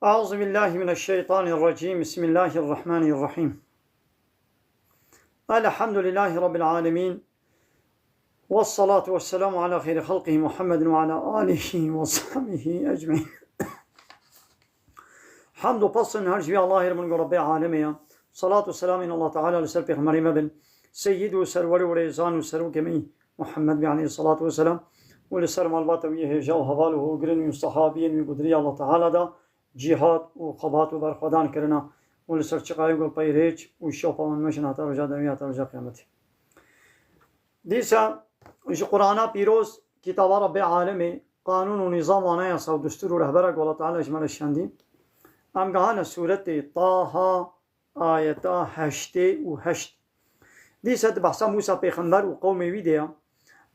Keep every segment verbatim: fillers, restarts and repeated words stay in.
أعوذ بالله من الشيطان الرجيم. بسم الله الرحمن الرحيم. الحمد لله رب العالمين. والصلاة والسلام على خير خلقه محمد وعلى آله وصحبه أجمعين. Hamd û pes in her ji vî Allahê re min go Rebbê alemê ya. Salat û selamên Allah Teala li ser Pêxemberê me bin. Seyyid û serwer û rêzan û serokê me Muhammed bî aleyhissalatu vesselam û li ser malbata wî hêja û heval û hogirên wî û sehabiyên wî ku di rêya Allah Teala da cîhad û xebat û berxwedan kirina û li ser çiqayê ku peyrêç û şopa wan meşin heta roja dewî heta roja qiyametê. Dîsa ji Qur'ana pîroz, kitaba Rebbê alemê, qanûn û nîzam û anayasa û destûr û rehbera ku Allah Teala ji me re şandî, em gihane sûretê Taha, ayeta heştê û heşt. Dîsa di behsa Mûsa pêxember û qewmê wî de ya.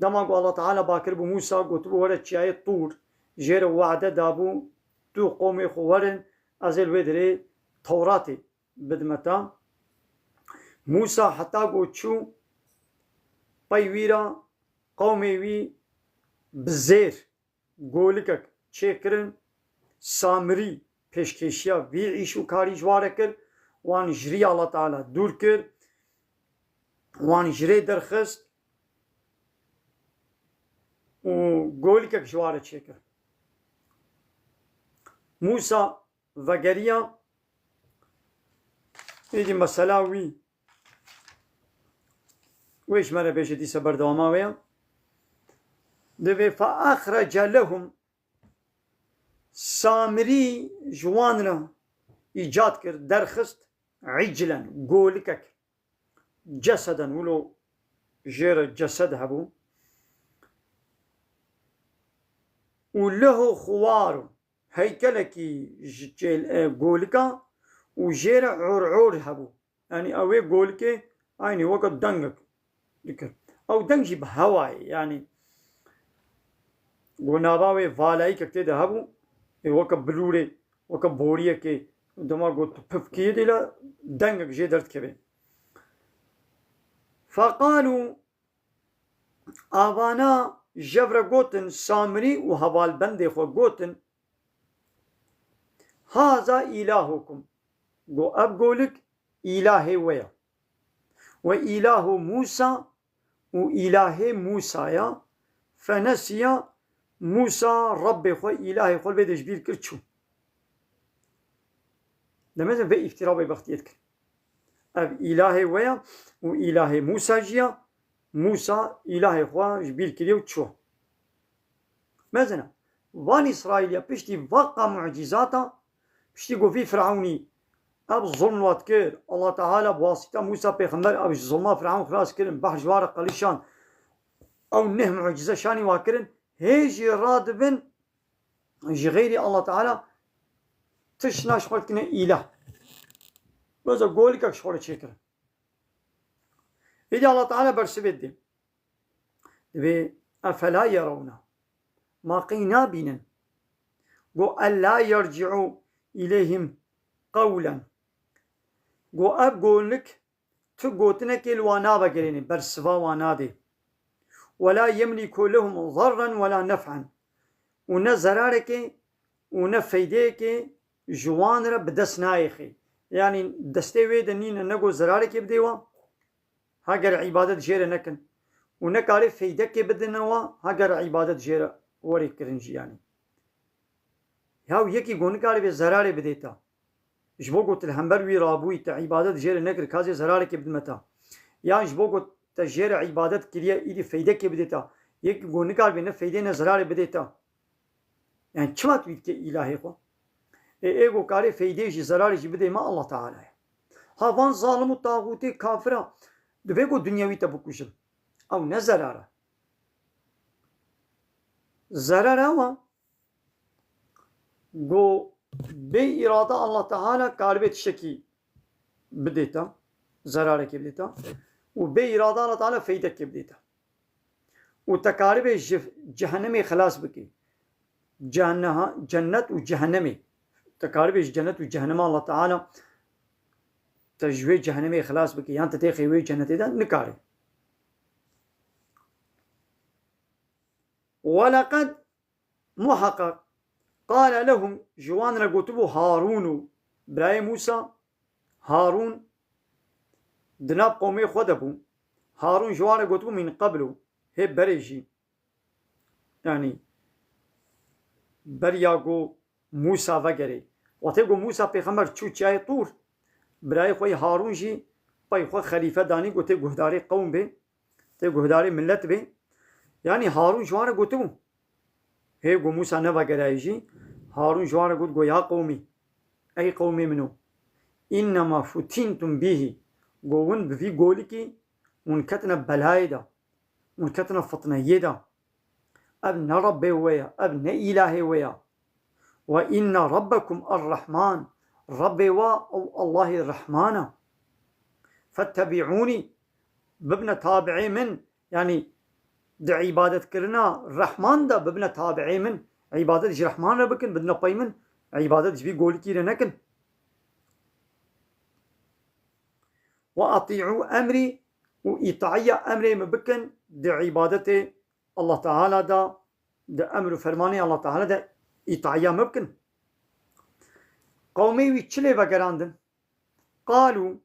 Dema ku Allah Teala bakir bû Mûsa, gotibû, were çiyayê Tûr, jê re wade dabû, tu qewmê xwe werin, ez ê li wê derê Tewratê bidime te. Mûsa heta ku çû pey wî re, qewmê wî bi zêr golikek çêkirin, Samirî pêşkêşiya vî îş û karî ji wa re kir, wan ji rîya Allah Teala dûr kir, wan ji rê derxist û golikek ji wa re çêkir. Mûsa vegeriya, êdî mesela wî, wê ji me re bêje dîsa berdewama wê ya. Divê فأخرج لهم، Samirî ji wan re îcad kir, derxist, iclen, golikek, ceseden, wilo jê re cesed hebû, û له خوار، heykelekî ji çêl-, e, golika û jê re ur'ur hebû. Yanî ew ê golikê eynî weke dengek dikir. Ew deng jî bi hewayê, yanî go nava wê valayîkek tê de hebû, ê weke bilûrê, weke boriyekê, dema got tu pif kiyê dê le dengek jê derdikeve. فقالوا، avana jev re gotin, Samirî û hevalbendê xwe gotin, هذا إلهكم، go ev golik îlahê we ya. وإله موسى، û îlahê Mûsa ya. فنسي، Mûsa Rebbê xwe, îlahê xwe li vê de ji bîr kir, çû. Demê vê îftira bêbextiyê dikin. Ev îlahê we ya û îlahê Mûsa jî ya. Mûsa îlahê xwe ji bîr kiriye û çû. Mezina, van Îsraîliya piştî vaqa mucîzata, piştî ku vî Firewnî ev zulm wat kir, Allah Teala bi wasîta Mûsa pêxember ev ji zulma Firewn xilas kirin, behr ji wa re qelîşan, ew neh mucîze şanî wa kirin, hê jî radibin ji xeyrî Allah Teala tişt naş xwe dikine îlah. Weza golikek ji xwe re çêkirin. Êdî Allah Teala bersivê didê. Divê, أفلا يرون، ma qey nabînin. Go, ألا يرجع إليهم قولا. Go, ev golik tu gotinekê li wan navegerêne, bersiva wan nadê. ولا يملك لهم ضرا ولا نفعا. Û ne zerarekê û ne feydeyekê ji wan re bi dest nayêxê. Yanî destê wê de nîne, ne go zerarekê bidê wan, heger îbadet jê re nekin. Û nekarê feydekê bidine wan, heger îbadet jê re were kirin jî yanî. Ya yekî go nikarê vê zerarê bidê te. Ji bo ku tu li hember wî rabûyî, te îbadet jê re nekir, ka zê zerarekê bidime te. Yan ji bo ku te jê re îbadet kiriye, îdî feydekê bidê te. Yekî go nikarê ne feydê ne zerarê bidê te. Yani çima tu wî dike îlahê xwe? Ê, ê go karê feydê jî zerarê jî bidê me Allah Teala ye. Ha van zalim û taxûtê kafira divê ku dinyewî te bikujin. Ew ne zerar e. Zerar ew e ku bê îrada Allah Teala karibê tiştekî bidê te, zerarekê bidê te û bê îrada Allah Teala feydekê bidê te. Û te karibê ji cehennemê xilas bikî. Cehenneha-, cennet û cehennemê. Te karibê ji cennet û cehennema Allah Teala te ji wê cehennemê xilas bikî. Yan te têxê wê cennetê de nikarî. Weleqed, muheqeq, Qale lehum, ji wan re gotibû Harûn û birayê Mûsa, Harûn di nav qewmê xwe de bû. Harûn ji wan re gotibû, min qeblu, hê berê jî. Yanî, beriya ku Mûsa vegerê. Wextê ku Mûsa pêxember çû çiyayê Tûr, birayê xwe yê Harûn jî pey xwe xelîfe danî, ku tê guhdarê qewm bê, tê guhdarê millet bê. Yanî Harûn ji wan re gotibû. Hê ku Mûsa nevegerayî jî, Harûn ji wan re got, got, ya qewmî, ey qewmê min o, înnema futîntum bîhî, got, hûn bi vî golikî hûn ketine belayê de, hûn ketine fitneyê de. Ev ne Rebbê we ye, ev ne îlahê we ye. Ve inne Rabbekum er-Rehman. Rebbê we ew Allahê Rehman e. Fettebi'ûnî. Bibine tabi'ê min. Yanî di îbadetkirina Rehman de bibine tabi'ê min. Îbadet ji Rehman re bikin, bidine pey min. Îbadet ji vî golikî re nekin. Ve atî'û emrî û îtaiya emrê min bikin di îbadetê Allah Teala de, di emr û fermanê Allah Teala de îtaiya min bikin. Qewmê wî çi lê vegerandin? Qalû,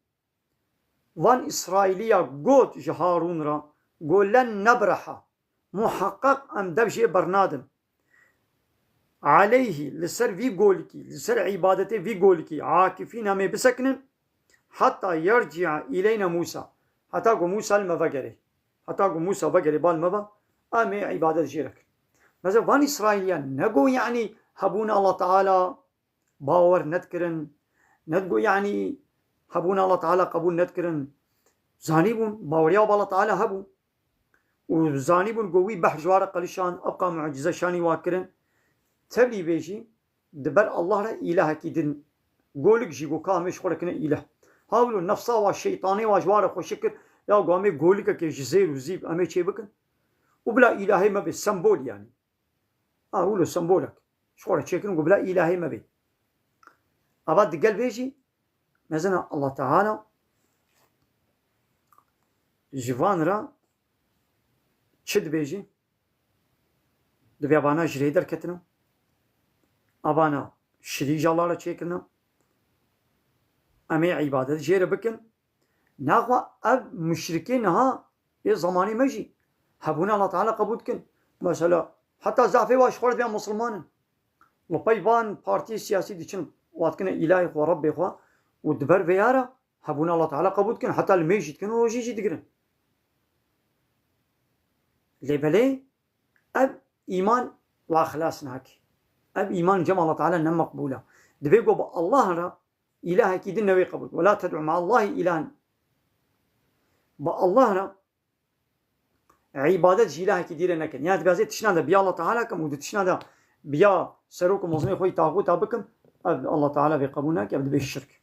van Îsraîliya got ji Harûn re, got, len nebreha, muheqeq em dev jê bernadin. Aleyhî, li ser vî golikî, li ser îbadetê vî golikî, akifîn, em ê bisekinin, heta yerci'a îleyna Mûsa, heta ku Mûsa li me vegerê. Heta ku Mûsa vegerê, ba li me ve, em ê îbadet jê re kin. Mesela van Îsraîliyan ne got, yanî hebûna Allah Teala bawer nedikirin, ne digot, yanî hebûna Allah Teala qebûl nedikirin. Zanîbûn, baweriya bi Allah Teala hebû. Û zanîbûn ku wî behr ji wa re qelişand, ebqa mucize şanî wa kirin. Tevlî vê jî di ber Allah re îlahekî din, golik jî ku ka em ê ji xwe re kine îlah. Ha wilo nefsa wa, şeytanê wa ji wa re xweşik kir, ya ku em ê golikekê ji zêr û zîv em ê çê bikin. Û bila îlahê me bê, sembol yanî. Ha wilo sembolek ji xwe re çêkirin ku bila îlahê me bê. Ava digel vê jî mezina Allah Teala ji van re çi dibêjî? Dibê avana ji rê derketina. Avana şirî ji Allah re çêkirina. Em ê îbadet jê re bikin. Naxwe ev muşrikê niha ê zemanê me jî hebûna Allah Teala qebûl dikin. Mesela heta zafê wa ji xwe re dibe musulman in. Li pey van partiyê siyasî diçin, wa dikine îlahê xwe, Rebbê xwe û di ber vê ya re hebûna Allah Teala qebûl dikin, heta li mêj jî dikin û rojî jî digirin. Lê belê ev îman wa xilas nake. Ev îman cem Allah Teala ne meqbûl e. Divê ku bi Allah re îlahekî din newê qebûl. Ve la ted'u ma'allahi ilahen. Bi Allah re îbadet ji îlahekî dî re nekin. Yani divê ez ê tiştna de biya Allah Teala kim û di tiştna de biya serok û mezinê xwe yî taxûta bikim, ev Allah Teala vê qebûl nake, ev dibe şirk.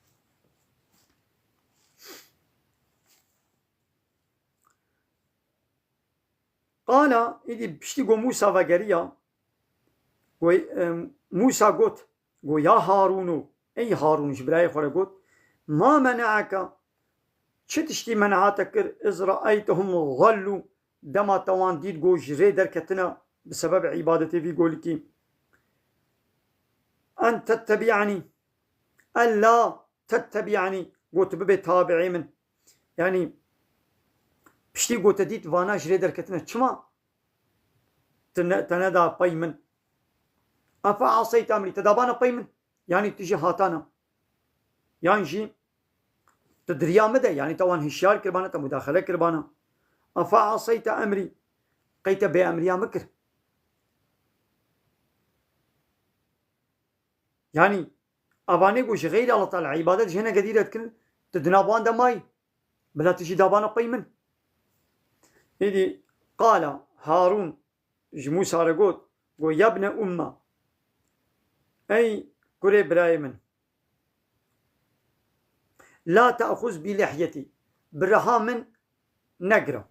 Qala, îdî piştî ku Mûsa vegeriya, ku, e, Mûsa got, got, ya Harûno, ey Harûn, ji birayê xwe re got, ma mene'eke, çi tiştî mene'a te kir, iz re'eytehum zallû, dema te wan dît ku ji rê derketine bi sebeb îbadetê vî golikî, en tettebi'enî, ella tettebi'enî, got, tu bibê tabi'ê min. Yanî piştî ku te dît vana ji rê derketine, çima te ne, te neda pey min? Efe aseyte emrî, te dabana pey min? Yanî tu jî hatana. Yan jî tu di riya min de, yanî te wan hişyar kiribana, te mudaxele kiribana. Efe aseyte emrî, qey te bêemriya min kir? Yanî, avanê ku ji xeyrî Allah Teala îbadet ji hineke dî re dikin, tu di nav wan de mayî. Bila tu jî dabana pey min. Îdî qala Harûn ji Mûsa re got, got, yebne umma, ey kurê birayê min, la te'xuz bi lihyetî, bi riha min negire.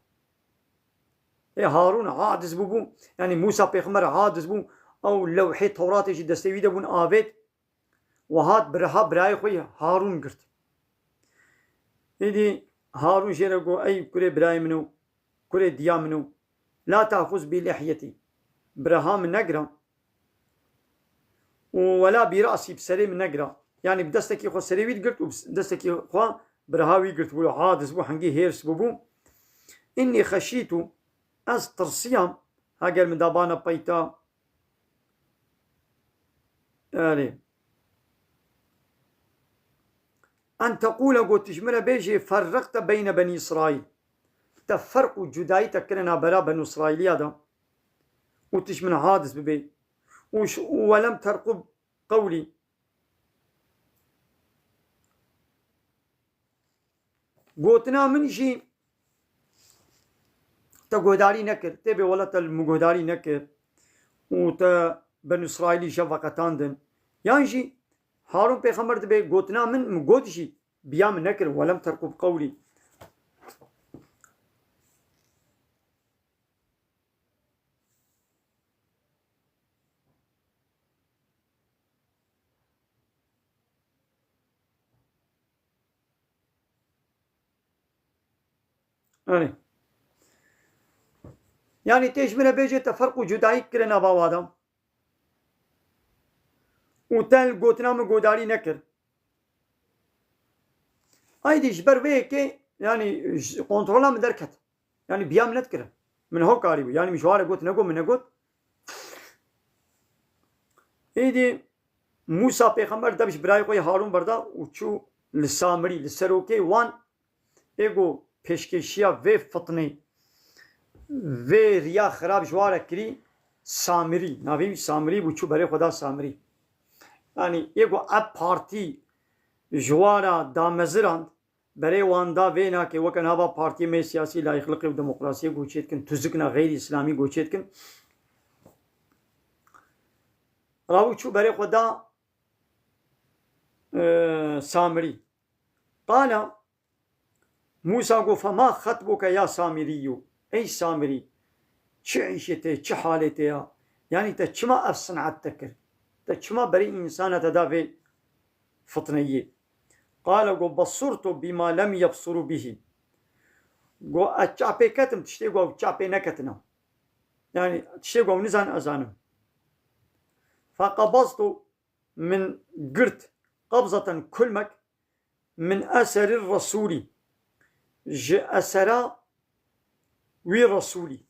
Ê Harûn aciz bûbû, yanî Mûsa pêxember aciz bû, ew lewhê Tewratê jî destê wî de bûn avêt, û hat bi riha birayê xwe yê Harûn girt. Îdî Harûn jê re got, ey kurê birayê min û kurê diya min û, la te'xuz bi lihyetî, bi riha min negire. û wela bi rasî, bi serê min negira. Yanî bi destekî xwe serê wî digirt û bi destekî xwe bi riha wî girtibû. Hadis bû, hingî hêrs bûbû. Înnî xeşîtû, ez tirsiyam, heger min dabana peyta. Erê. En teqûle, got, tu ji min re bêjê, ferreqte beyne Benî Îsraîl. Te ferq û cudayî te kire nabera Benû Îsraîliya de. Û tu ji min hadis bibê. Û ş-, û welem terqub qewlî. Gotina min jî te guhdarî nekir. Tê bê wela te li min guhdarî nekir. Û te Benû Îsraîlî ji veqetandin. Yan jî Harûn pêxember dibê gotina min, min got jî, biya min nekir. Welem terqub qewlî. Erê. Yanî tê ji min re bêjê te ferq û cudayî kire nava wa de. Û te li gotina min godarî nekir. Aydî ji ber vê yekê, yanî ji kontrola min derket. Yanî biya min nedikire. Min hokarî bû. Yanî min ji ware got, negot, min negot. Êdî Mûsa pêxember dev ji birayê xwe yê Harûn berda û çû li Samirî, li serokê wan, ê ku pêşkêşiya vê fitnê, vê riya xirab ji ware kirî, Samirî. Navê wî Samirî bû, çû berê xwe da Samirî. Yanî ê ku ev partî ji wara damezirand, berê wan da vê nakê weke nava partiyê me siyasî, layîqliqê û demokrasiyê goçê dikin, tuzikna xeyrî îslamî goçê dikin. Rabû çû berê xwe da, e, Samirî. Qala Mûsa got, "Fema xetbuke ya Samirî yo?" Ey Samirî, çi îşê te, çi halê te ya? Yanî te çima ev sin'et te kir? Te çima berî însana te da vê fitneyê? Qale got, "Basurtu bima lem yebsuru bihi." Got, "Ez çapê ketim, tiştê ku ew çapê neketina." Yanî tiştê ku ew nizan ez zanim. Feqebaztu, min girt, qebzeten kulmek, min eserî Resûlî, ji esera wî Resûlî.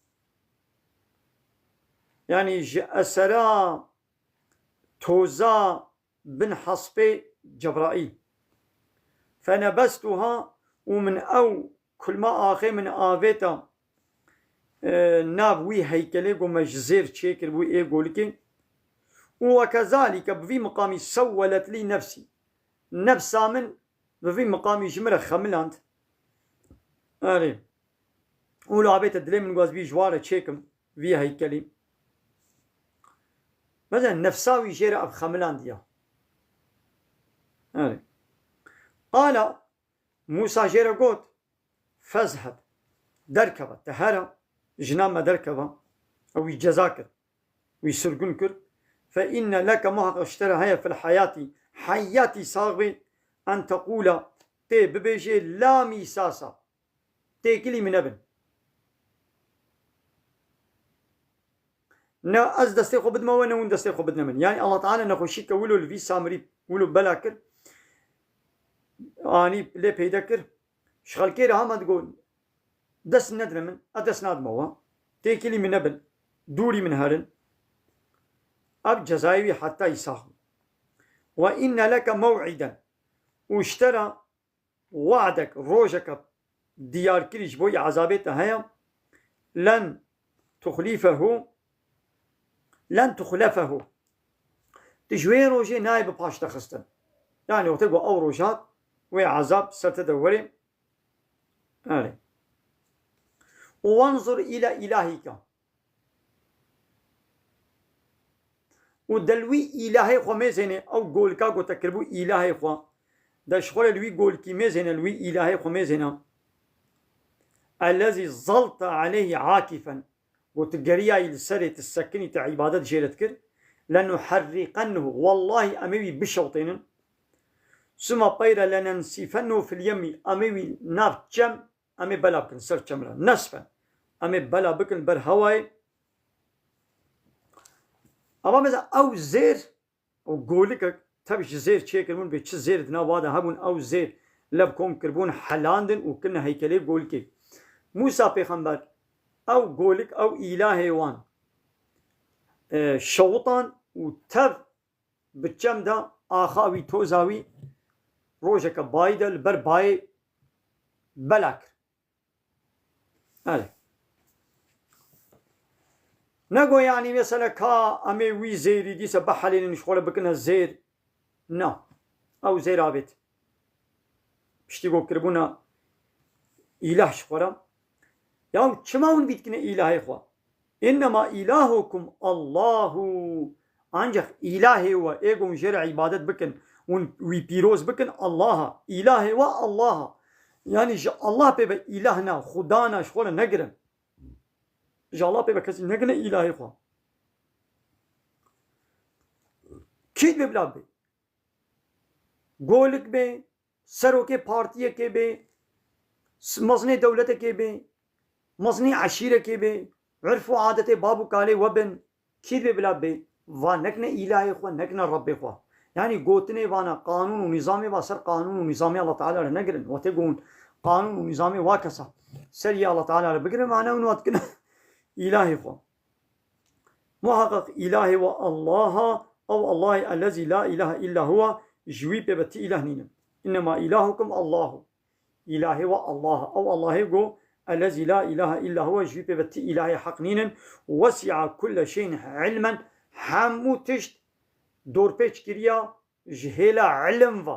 Yanî ji esera toza bin hespê Cebraîl. Fenebestuha, û min ew kulma axê min avêta, e, nav wî heykelê, ku me ji zêr çêkiribû ê golikê. Û we kezalîke, bi vî miqamî sewwelet lî nefsî. Nefsa min bi vî miqamî ji min re xemiland. Erê. Û li avête dilê min, ku ez vî ji ware çêkim, vî heykelî. Mesela nefsa wî jê re ev xemilandiya. Erê. Qala, Mûsa jê re got, "Fezheb, derkeve, te here, jina me derkeve." Ew wî ceza kir, wî sirgûn kir. "Fe inne leke, muheqeq ji te re heye, fil heyatî, heyatî sax bê, en teqûla, tê bibêjê, la mîsasa, têkilî min nebin." Ne ez destê xwe bidime we, ne hûn destê xwe bidine min. Yanî Allah Teala nexweşî ke wilo li vî Samirî wilo bela kir, anî lê peyde kir. Ji xelkê re hema digot, "Dest nedine min, ez dest nadime we. Têkilî min nebin, dûrî min herin." Ev cezayê wî heta îsaq bû. "Ve inne leke mew'iden." Û ji te re we'dek, rojeke diyarkirî ji bo ezabê te heye, "Len tuxlîfehu, len tuxlefehu." Tu ji wê rojê nayê bi paş de xistin. Yanî wextê ku ew roj hat, wê ezab ser te de were. Erê. "Û wenzur île îlahîka." Û de li wî îlahê xwe mêzêne, ew golika ku te kiribû îlahê xwe. De ji xwe re li wî golikî mêzêne, li wî îlahê xwe mêzêne. "Ellezî zalte aleyhî akifen." Got, tu geriyayî li serê, tu sekinî, tu îbadet jê re dikir. "Lenuherriqennehu." Wellahî em ê wî bişewtênin. "Suma peyre lenensîfennehu fil yemî." Em ê wî nav çem, em ê bela bikin ser çem re. Nesfen. Em ê bela bikin ber hewayê. Ama mesela ew zêr û golikek tev ji zêr çêkiribûn, bê çi zêr di nav wa de hebûn, ew zêr lev kom kiribûn, helandin û kirine heykelê golikê. Mûsa pêxember, ew golik, ew îlahê wan, e, şewitan û tev bi çem de axa wî, toza wî rojeke bayî de li ber bayê bela kir. Erê. Nego, yanî, mesela ka em ê wî zêrî dîsa bihelînin, ji xwe re bikine zêr. Na. Ew zêr avêt. Piştî ku kiribûna îlah ji xwe re. Ya çima hûn vî dikine îlahê xwe? Innema ilahukum Allahu. Ancak îlahê we, ê ku hûn jê re îbadet bikin, hûn wî pîroz bikin, Allah a. Îlahê we Allah a. Yanî ji Allah pê ve îlah na, xuda na, ji xwe re negirin. Ji Allah pê ve kesî negine îlahê xwe. Kî divê bila bê? Golik bê, serokê partiyekê bê, s-, mezinê dewletekê bê, mezinê eşîrekê bê, urf û adetê bab û kalê we bin, kî divê bila bê? Va nekine îlahê xwe, nekine Rebbê xwe. Yanî gotinê vana qanûn û nîzamê va ser qanûn û nîzamê Allah Teala re negirin. Wextê ku hûn qanûn û nîzamê wa kesa ser yê Allah Teala re bigirin, vana hûn wa dikine îlahê xwe. Muhaqqaq îlahê we Allah a, ew Allahê ellezî la ilahe illa huwa, ji wî pê ve ti îlah nînin. Innema ilahukum Allahu. Îlahê we Allah a, ew Allahê go, ellezî la ilahe illa huwa, ji wî pê ve ti îlahê heq nînin. Wesi'a kulle şeyin ilmen, hemû tişt dorpêç kiriya ji hêla ilim ve.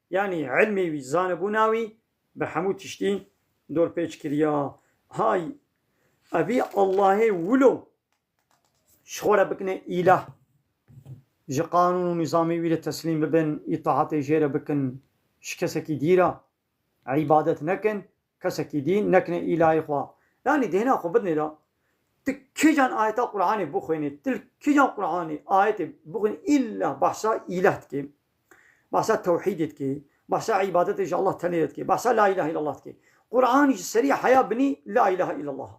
Yanî ilmê wî, zanibûna wî bi hemû tiştî dorpêç kiriya. Hay, evî Allahê wilo ji xwe re bikine îlah. Ji qanûn û nîzamê wî re teslîm bibin, îtaatê jê re bikin, ji kesekî dî re îbadet nekin, kesekî dî nekine îlahê xwe. Yanî dêhna xwe bidinê de, tu kîjan ayeta Qur'anê bixwînî, tu kîjan Qur'anê ayetê bixwînî, îlla behsa îlah dikê, behsa tewhîdê dikê, behsa îbadetê ji Allah tenê dikê, behsa la ilahe illallah dikê. Qur'an ji serî heya binî la ilahe illallah.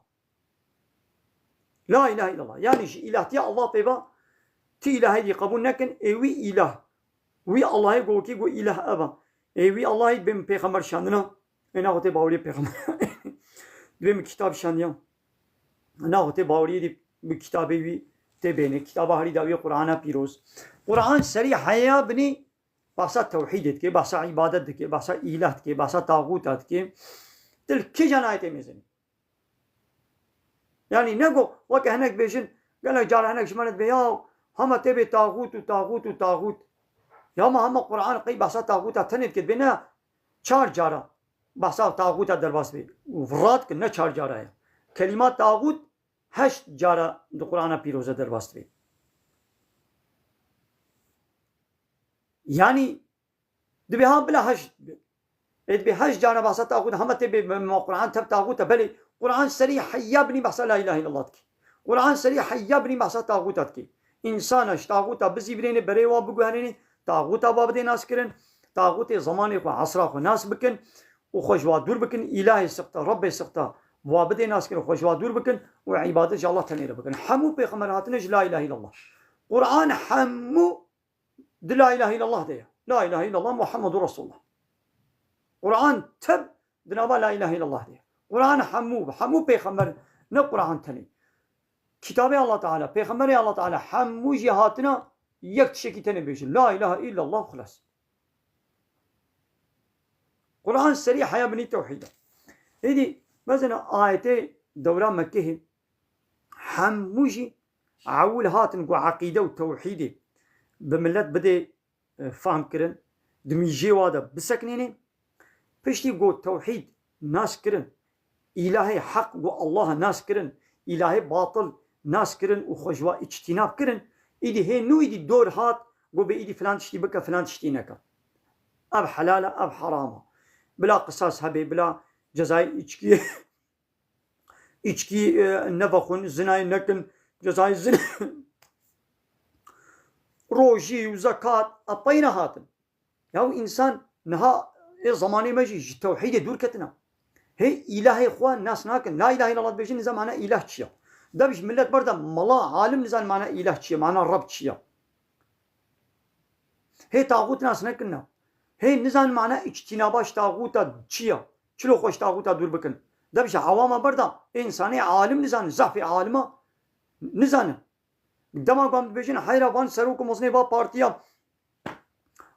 La ilahe illallah. Yanî ji îlahtiya Allah pê ve ti îlahê dî qebûl nekin, ê wî îlah. Wî Allahê go wekî go îlah ev e. Ê wî Allahê dibê min pêxember şandina, ê naxwe tê baweriyê pêxember. Dibê min kitab şandiya, naxwe tê baweriyê dî bi kitabê wî tê bênê. Kitaba herî dawiyê Qur'ana pîroz. Qur'an serî heya binî behsa tewhîdê dike, behsa îbadet dike, behsa îlah dike, behsa taxûta dike. Tu li kîjan ayetê mêze nî? Yanî nego weke hinek bêjin, gelek cara hinek ji me re dibê, ya hema tê bê taxût û taxût û taxût. Ya ma hema Qur'an qey behsa taxûta tenê dike, dibê ne çar cara behsa taxûta derbas bê. Û radikin ne çar cara ye. Kelîma taxût heşt cara di Qur'ana pîroze derbas dibê. Yanî dibê ha bila heşt be. Ê dibê heşt cara behsa taxût, hema tê bê ma Qur'an tev taxût e. Belê, Qur'an serî heya binî behsa la ilahe illallah dike. Qur'an serî heya binî behsa taxûta dike. Însana ji taxûta bizîvirêne, berê wa biguherêne, taxûta wa bidê naskirin, taxûtê zemanê xwe, esra xwe nas bikin û xwe ji wa dûr bikin, îlahê sixta, Rebbê sixta wa bidê naskirin, xwe ji wa dûr bikin û îbadet ji Allah tenê re bikin. Hemû pêxember hatine ji la ilahe illallah. Qur'an hemû di la ilahe illallah de ye. La ilahe illallah Muhammedur Resulullah. Qur'an tev di nava la ilahe illallah de ye. Qur'an hemû, hemû pêxember, ne Qur'an tenê. Kitabê Allah Teala, pêxemberê Allah Teala, hemû jî hatina yek tiştekî tenê bêjin. La ilahe illallah, xilas. Qur'an serî heya binî tewhîd e. Êdî, mesela ayetê dewra Mekkehê, hemû jî ewil hatin ku eqîde û tewhîdê bi milet bidê, e, fehm kirin, di mîjê wa de bisekinênê. Piştî ku tewhîd nas kirin, îlahê heq ku Allah nas kirin, îlahê batil nas kirin û xwe ji wa îctînab kirin, îdî hê nû îdî dor hat ku bê îdî filan tiştî bike, filan tiştî neke. Ev helal e, ev heram e. Bila qisas hebe, bila cezayê îçkiyê. Îçkî, e, nevexwin, zinayê nekin, cezayê zina. Rojî û zekat, e, peyne hatin. Ya û însan niha ê zemanê me jî ji tewhîdê dûr ketine. Hê îlahê xwe nas nakin. La ilahe illallah dibêjin, nizan mana îlah çi ye. Dev ji milet berde mala, alim nizan mana îlah çi ye, mana Reb çi ye. Hê taxût nas nekirina. Hê nizanin mana îçtînaba ji taxûta çi ya. Çilo xwe ji taxûta dûr bikin. Dev ji awama berda, ê insanê alim nizanin, zehfê alima nizanin. Dema ku em dibêjin heyra van serok û mezinê va partiya,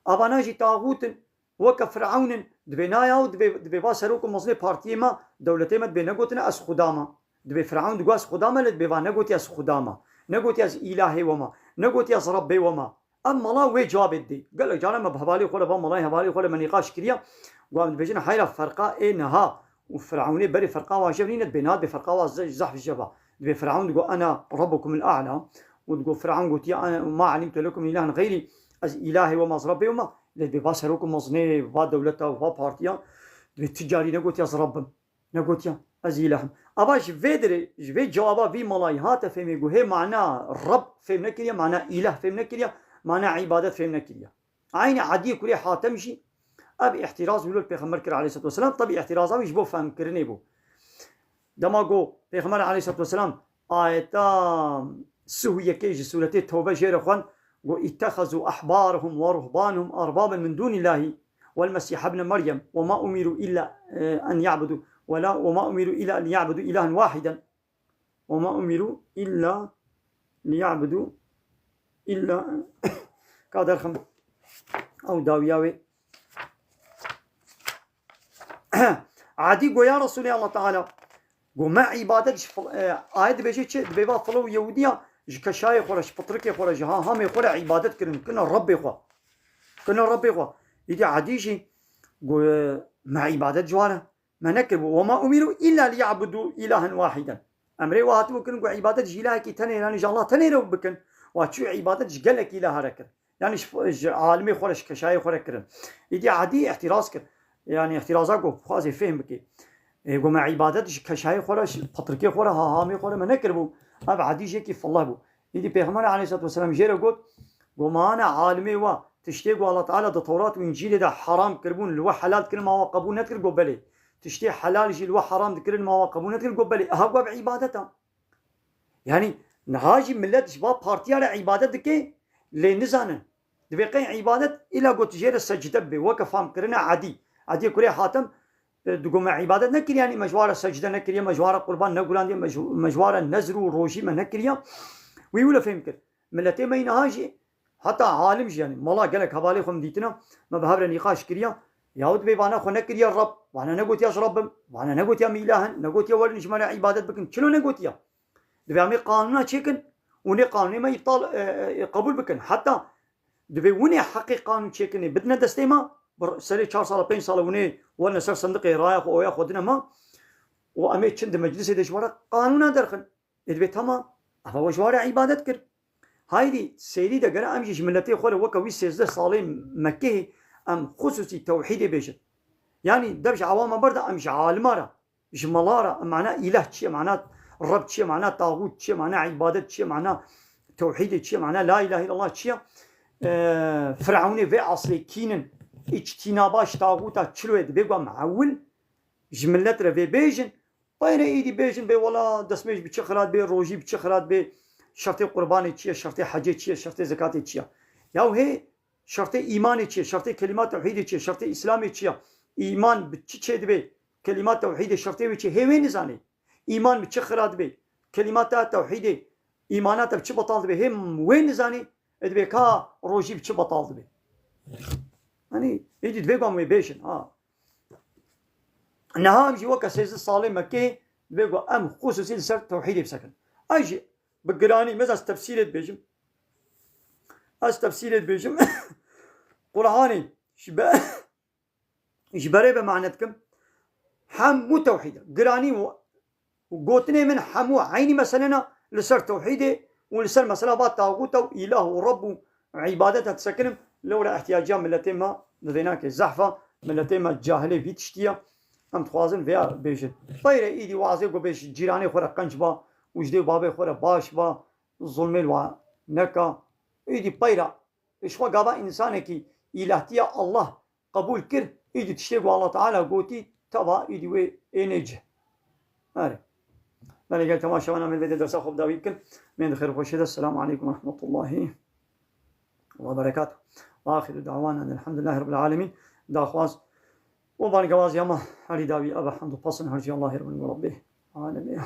avana jî taxût in, weke Firewn in, dibê naya û dibê, dibê va serok û mezinê partiyê me, dewletê me dibê negotine ez xuda me. Dibê Firewn digo ez xuda me, lê dibê va negotiye ez xuda me. Negotiye ez îlahê we me. Negotiye ez Rebbê we me. Ev mala wê cewabê didê. Gelek caran me bi hevalê xwe re, van malayê hevalê xwe re me nîqaş kiriye. Got em dibêjin heyra ferqa ê niha û Firewnê berê ferqa wa jev nîne, dibê niha dibê ferqa wa ze-, zehf jev a. Dibê Firewn digo ena Rabbukumul A'la û digo Firewn gotiye "Ena ma alimtu lekum min ilahin xeyrî", ez îlahê we me, ez Rebbê we me. Lê dibê va serok û mezinê, va dewleta, va partiya, dibê tu carî negotiye ez Reb im. Negotiya ez îlah im. Ava ji vê dirê, ji vê cewaba vî malayî hate fêmê ku hê mana Reb fêm nekiriye, mana îlah fêm nekiriye, mana îbadet fêm nekiriye. Eynî Ediyê kurê Hatem jî ev îhtiraz wilo li Pêxember kir aleyhisselatu vesselam. Tebî îhtiraza wî ji bo fehmkirinê bû. Dema ku Pêxember aleyhisselatu vesselam ayeta sih û yekê ji sûretê Tewbe jê re xwend, got, "İttehazu ahbarahum ve ruhbanahum arbaben min dunillahi vel Mesih ibne Meryem ve ma umiru illa, e, en ya'budu ve la, ve ma umiru illa li ya'budu ilahen wahiden. Ve ma umiru illa li ya'budu illa" ka derxim ew dawiya wê. Edî go ya Resulê Allah Teala, go me îbadet ji fil-, e, ayet dibêje çi? Dibê va filo Yehudiya ji keşayê xwe re, ji pitrikê xwe re, ji hahamê xwe re îbadet kirin. Kine Rebbê xwe. Kine Rebbê xwe. Îdî Edî jî go, e, me îbadet ji wa re me nekiribû. Ve ma umiru illa liya'budu ilahen wahiden. Emrê wa hatibû kirin ku îbadet ji îlahekî tenê, yanî ji Allah tenê re bikin. Wa çû îbadet ji gelek îlaha re kir. Yanî ji, ji alimê xwe re, ji keşayê xwe re kirin. Îdî Edî îhtiraz kir. Yanî îhtiraza ku xwazê fêhm bike. Ê, ku me îbadet ji keşayê xwe re, ji pitrikê xwe re, hahamê xwe re me nekiribû. Ev Edî jêkî fileh bû. Îdî Pêxember aleyhisselatu vesselam jê re got, ku me ana alimê we, tiştê ku Allah Teala di Tewrat û Încîlê de heram kiribûn, li we helal kirin, ma we qebûl nekir, got belê. Tiştê helal jî li we heram dikirin, ma we qebûl nekir, got belê. Eha ku ev îbadet a. Yanî niha jî millet ji va partiya re îbadet dike, lê nizanin. Divê qey îbadet îla got jê re secde bibe, weke famkirina Edî. Ediyê kurê Hatem, e, digo me îbadet nekiriye, yanî me ji wa re secde nekiriye, me ji wa re qurban negurandiye, me ji, me ji wa re nezr û rojî me nekiriye. Wî wilo fêm kir. Miletê me yî niha jî heta alim jî, yanî mala gelek hevalê xwe min dîtina, me bi hev re nîqaş kiriya. Yahu dibê vana xwe nekiriye Reb, vana negotiye ez Reb im, vana negotiye em îlah in, negotiye werin ji me re îbadet bikin. Çilo negotiye? Dibê em ê qanûna çêkin û nê qanûnê me îptal, e, e, qebûl bikin. Heta dibê winê heqê qanûn çêkinê bidine destê me, bi serê çar sala, pênc sala winê werine ser sindiqê raya xwe, oya xwe dine me û em ê çin di meclisê de ji we re qanûna derxin. Ê dibê tamam, eva we ji wa re îbadet kir. Haydî, sêrî de gere em jî ji miletê xwe re weke wî sêzdeh salê Mekkehê em xusûsî tewhîdê bêjin. Yanî dev ji awama berda em ji alima re, ji mela re, mana îlah çi ye, mana Reb çi ye, mana taxût çi ye, mana îbadet çi ye, mana tewhîdê çi ye, mana la îlahe illallah çi ye? E, Firewnê vê aslê kînin, îçtînaba ji taxûta çilo ye, dibê ku em ewil ji milet re vê bêjin, Peyre îdî bêjin bê wela destmêj bi çi xirat bê, rojî bi çi xirat bê, şertê qurbanê çi ye, şertê hecê çi ye, şertê zekatê çi ye? Yaw hê şertê îmanê çi ye, şertê kelîma tewhîdê çi ye, şertê îslamê çi ye? Îman bi çi çêdibe, kelîma tewhîdê şertê wê çi ye? Hê wê nizanê. Îman bi çi xirat dibe, kelîma te tewhîdê, îmana te bi çi betal dibe? Hê wê nizanê, ê dibê ka rojî bi çi betal dibe? Yanî, êdî divê ku em wê bêjin, ha. Niha em jî weke sêzdeh salê Mekkê divê ku em xusûsî li ser tewhîdê bisekin. Ez jî bi giranî, mesela ez tefsîrê dibêjim. Ez tefsîrê dibêjim. Qur'anê ji be-, ji berê be mane dikim. Hemû tewhîd e. Giranî û û gotinê min hemû eynî mesele ne, li ser tewhîdê û li ser mesela va taxûta û îlah û reb û îbadeta disekinim, lewra ihtiyaciya miletê me di vênakê zehf e, miletê me cahilê vî tiştî ye, em dixwazin vêya bêjin. Peyre îdî wazê ku bêj cîranê xwe re qenc ba û ji dê û babê xwe re baş ba, zulmê li wa neka. Îdî peyra Ji xwe gava însanekî îlahtiya Allah qebûl kir, îdî tiştê ku Allah Teala gotî, teva îdî wê ê nêcih. Erê. Belê gel temaşevana min vê de dersa xwe bi dawî bikin. Mênd xêr û xweşê de. Selamu aleykum ve rahmetullahi ve berekatuh. Ve axiru da'wana elhamdülillahi rabbil alemin. Daxwaz û bangewaz ya me herî dawî eve hemd û pesn her jî Allahê Rabbê alemê ya.